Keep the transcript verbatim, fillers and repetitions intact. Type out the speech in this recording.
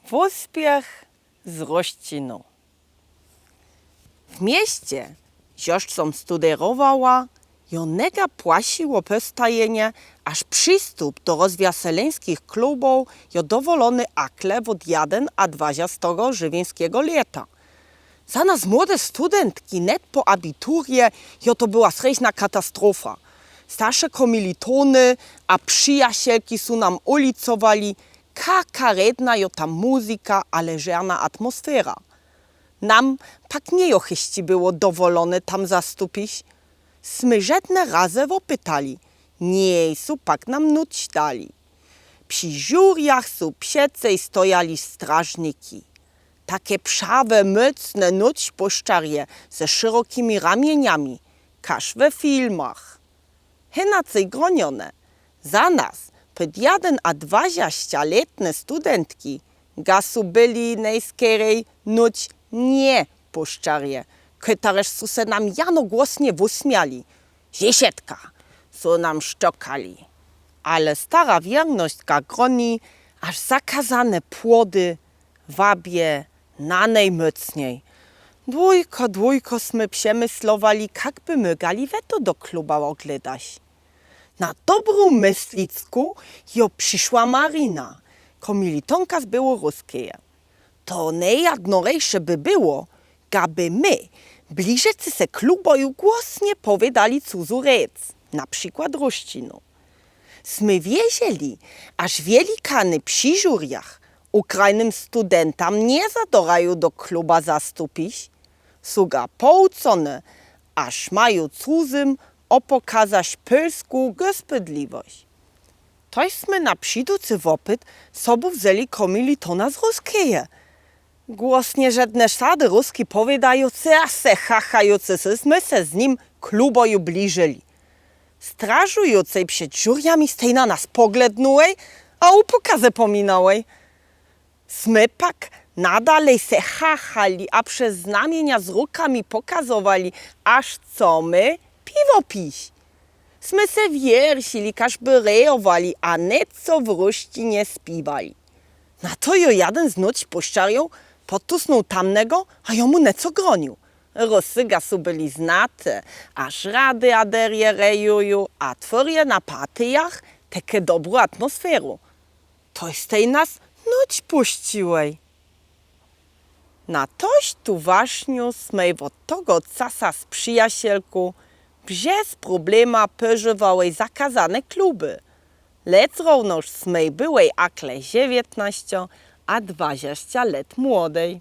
Pòspiech z ruscziną. W miesce, dzeż som studérowała, jo nega płasziło pòstajenié, aż przistōmp do rozwiaseleńsczich klubōw jo dowòlony akle wòd jeden a dwadziestego żëwińsczego lata. Za nas młode studentczi net pò abiturie jo to bëła strzéjna katastrofa. Starsze kòmilitóny a przëjacélczi sã nama ùlicowali, kaka redna jo ta mùzyka a leżerna atmòsfera. Nama pak nie jo chëscy bëło dowòloné tam zastąpić. Smë żódne razë wòpitali, nié sã pak nama nuć dali. Przi żurjach sã przecej stojali strażnikù. Take przałé, mòcné nuć pòszczarje ze szerokimi ramieniami, każ we filmach. Hinacy gronioné. Za nas, pòd jeden a dwadziesce letné studentczi, gasu bëli nôskerej nuć nie pòszczarje, kòtreż sã nama jano głosnie wësmiali. Żësetka, sã nama szczokali. Ale stara wiernostka groni, aż zakazané płody wabie nanômòcniej. Długò, długò smë przemëslowali, kak bë mòglë wejsc do kluba òglëdać. Na dobrą mëslëczkã jo prziszła Marina, kòmilitónka z Biôłoruskeje. To nôjadnorejsze bë bëło, gabë më, bliżëcy sã klubòwi, głosnie pòwiôdali cëzą rec, na przikłôd rusczëną. Smë wierzyli, aż wielikany przi żurjach ùkrajnym studentom nie zadorają do kluba zastąpić, sã ga pòłcone, aż mają cëzym òpòkazać pòlską gòspòdliwość. Tej smë na przidący wòpyt sobą wzãli kòmilitóna z Ruskeje. Głosnie żódné słowa rusczi pòwiadającë a sã chachającë smë sã z nim klubòwi bliżëli. Strażującej przed żurjami tej na nas pòglądnãłej a ò pòkazë pòminãłej. Smë pak nadalej sã chachali a przez znamienia z rëkami pòkazowali, aż chcemë piwò pić. Smë sã wiercili, każ bërëjowali a nieco w rusczinie spiéwali. Na to jo jeden z nuć pòszczarjów pòdtusnął tamtnégò a jemù nieco gronił. Rusczi gasu bëli znatë, aż radiatorë rejują a twòrë na partyjach taką dobrą atmòsferã. Tej tej nas nuć pùscyłej. Na tëch tu waszniu smë òd tegò czasu z przëjacélką bez problema pòżiwałej zakazané klubë. Lecz równoż smë bëłë akle dzewiãtnôsce a dwadziesce lat młodé.